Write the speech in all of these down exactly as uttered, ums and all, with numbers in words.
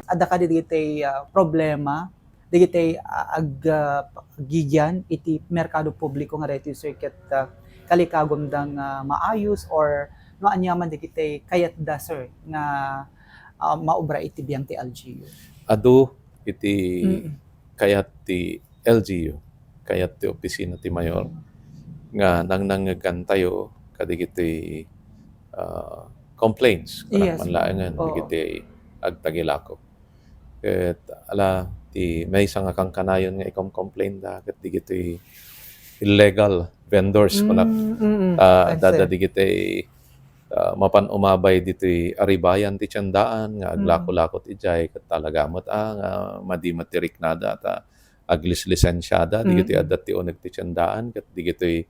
Adda kadi dagiti, ah, problema dagiti, ah, ag-, ah, aggigyan iti merkado publiko nga daytoy, sir, ket, ah, kalikagumda nga maayos or no ania man dagiti kayatda, sir, nga, ah, maubra iti biang ti L G U? Adu iti Mm. kayat ti L G U, kayat ti opisina ti mayor, nga nangnangngegantayo kadagiti, ah, complaints, kunak Yes. man laengen, Oo. dagiti agtagilako. Ket ala, ti maysa nga kankanayon nga ikomcomplainda ket dagiti illegal vendors, kunak. Mm, mm, mm. Ah, I see. Dada dagiti, ah, mapan umabay ditoy aribayan ti tiendaan nga Mm. aglakolakot idiay, ket talaga met, ah, nga madi met ti riknada ta aglisisensiada, dagitoy Mm. adda ti uneg ti tiendaan, ket dagitoy,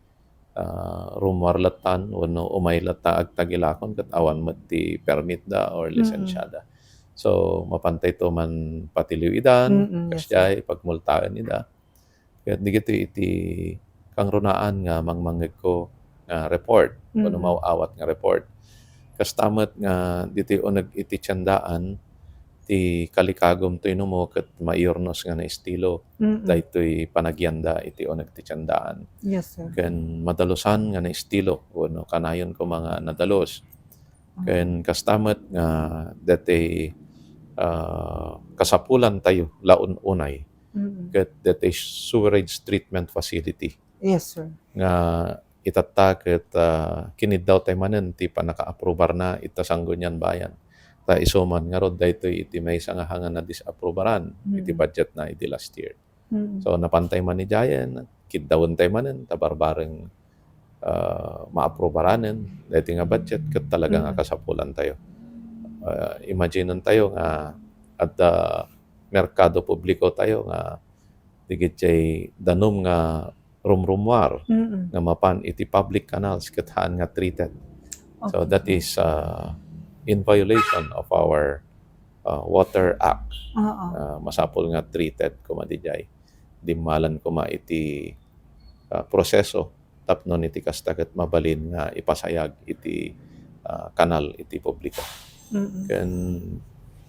ah, rummuar latta wenno umay latta agtagilakon, ket awan met ti permit da or Mm. lisensiada. So, mapantayto man patiliw ida, Mm, yes, sir. kasdiay, pagmultaen ida. Ket dagitoy iti kangrunaan nga mangmangngegko nga report, wenno Mm. maawat nga report. Kasta met nga ditoy uneg iti tiendaan, ti kalikagum toy numo ket maiurnos nga naestilo Mm. daytoy panagyanda iti uneg ti tiendaan. Yes, sir. Ken madalusan nga naestilo, wenno kanayon koma nga nadalus. Mm. Ken kasta met nga daytoy, ah, kasapulantayo la un-unay Mm. ket daytoy sewerage treatment facility. Yes, sir. Nga itatta ket, ah, kiniddawtay manen ti pannakaaprubarna ita Sangguniang Bayan. Ta isu man ngarud daytoy iti maysa nga hanga nadis-aprubaran iti Mm. budgetna idi last year. Mm. So, napantay man idiayen, kiddawentayo manen ta barbareng, ah, maaprubaranen daytoy nga budget ket talaga nga Mm. kasapulantayo. Ah, imaginentayo nga adda merkado publikotayo nga dagiti danum nga rumrummuar Mm. nga mapan iti public canals ket haan nga treated. So, Okay. that is, uh, in violation of our, uh, Water Act. Oo. Uh, masapul nga treated koma diay. Dimmalan koma iti, uh, proseso tapno iti kasta ket mabalin nga ipasayag iti, uh, kanal iti publiko. Mm. Ken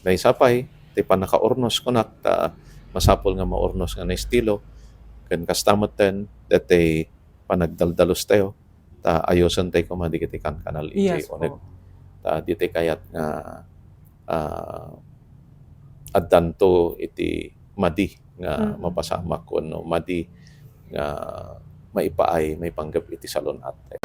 maysa pay, ti pannakaurnos kunak ta masapul nga maurnos nga naestilo. Ken kasta metten, daytoy panagdaldalustayo, ta ayusentayo koma dagiti kankanal iti Yes po. uneg. Ta ditoy kayat nga, ah, addanto iti madi nga Mm. mapasamak wenno madi nga maipaay maipanggep iti salun-at.